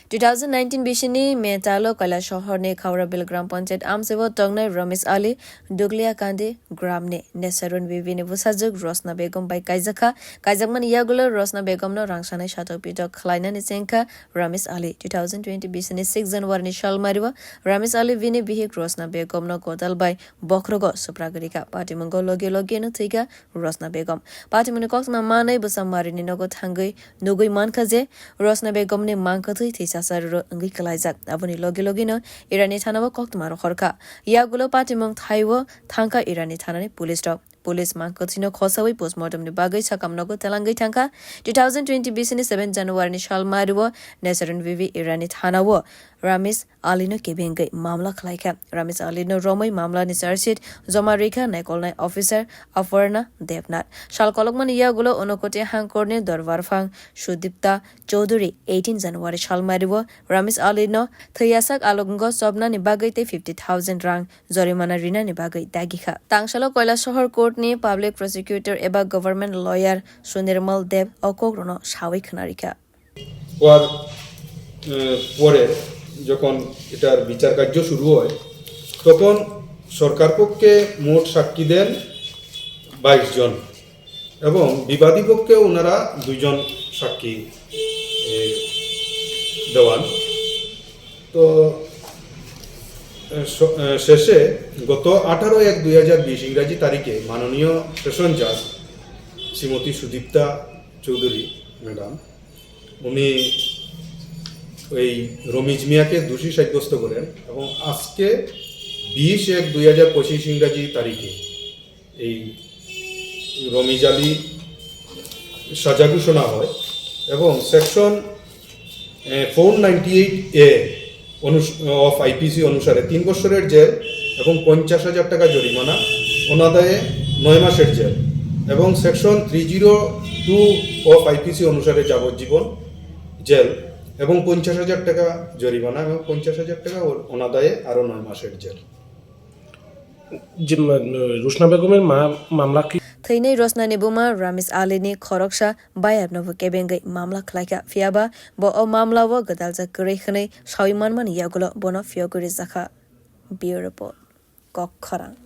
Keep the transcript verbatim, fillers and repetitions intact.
Two thousand nineteen bisini May talo Kailasahar ni Khaurabil Gram Panchayat amchaibo tongnai Ramesh Ali, Duglia Kandi Gram ni Nesarun Bibi ni bwsajwk Rosna Begum bai kaijakha. Kaijakmani yagulo Rosna Begum no rangsanai satok pitok khlainani chengkha Ramesh Ali. Two thousand twenty bisini six January ni salmario Ramesh Ali bini bihik Rosna Begum no godal bai bokhrogo supragwi rikha. Patimungo logi logi no thwikha Rosna Begum. Patimungni koktwma manwi bwsa marini nogo thangwi nugwi mankha je Rosna Begumni mankha thwi thwisasa rwrw wngwi kwlaijak. Aboni logi logino Irani thanao koktwma rohorkha. Yagulo patimung thaiwo thangkha Irani thanani police rok. Police mankha thwino khosawi postmortemni bagwi sakam nogo telangwi thangkha. Two thousand twenty bisini seven January ni salmario Nesarun Bibi Irani thanao Ramesh Ali no kebengwi mamla khlaikha. Ramesh Ali no romwi mamla ni charge sheet joma rikha naikolnai officer Aparna Debnath. Sal kolokmani yagulo Unakoti Hangkorni Dorbarphang Sudipta Chowdhury eighteen January salmario Ramesh Ali no thwiyasak alongo chobnani bagwi tei fifty thousand rang jorimana rinani bagwi dagikha. Tangsalo Kailasahar Court ni Public Prosecutor eba Government Lawyer Sunirmal Deb o kokrokno sawi khwnarikha. হওয়ার পরে যখন এটার বিচার কার্য শুরু হয়, তখন সরকার পক্ষে মোট সাক্ষী দেন বাইশ জন এবং বিবাদী পক্ষে ওনারা দুইজন সাক্ষী দেওয়ান। তো শেষে গত আঠারো এক দুই হাজার বিশ ইংরাজি তারিখে মাননীয় সেশন জাজ শ্রীমতী সুদীপ্তা চৌধুরী ম্যাডাম, উনি ওই রমিজ মিয়াকে দোষী সাব্যস্ত করেন এবং আজকে বিশ এক দুই হাজার পঁচিশ ইংরাজি তারিখে এই রমিজ আলী সাজা ঘোষণা হয় এবং section four ninety eight A of IPC অনুসারে তিন বছরের জেল এবং পঞ্চাশ হাজার টাকা জরিমানা, অনাদায়ে নয় মাসের জেল এবং section three zero two of IPC অনুসারে যাবজ্জীবন জেল এবং পঞ্চাশ হাজার টাকা জরিমানা এবং পঞ্চাশ হাজার টাকা অনাদায়ে আরও নয় মাসের jail. Rosna Begumni mamla ki? Thwinai Rosnani buma Ramesh Alini khoroksa bayapnobo kebengwi mamla khlaikha, phiyaba bo o mamlao gwdaljak kwrwi hwnwi sawi manmani yagulo bono phiyogwi rwjakha. Bureau Report, Kokkhorang.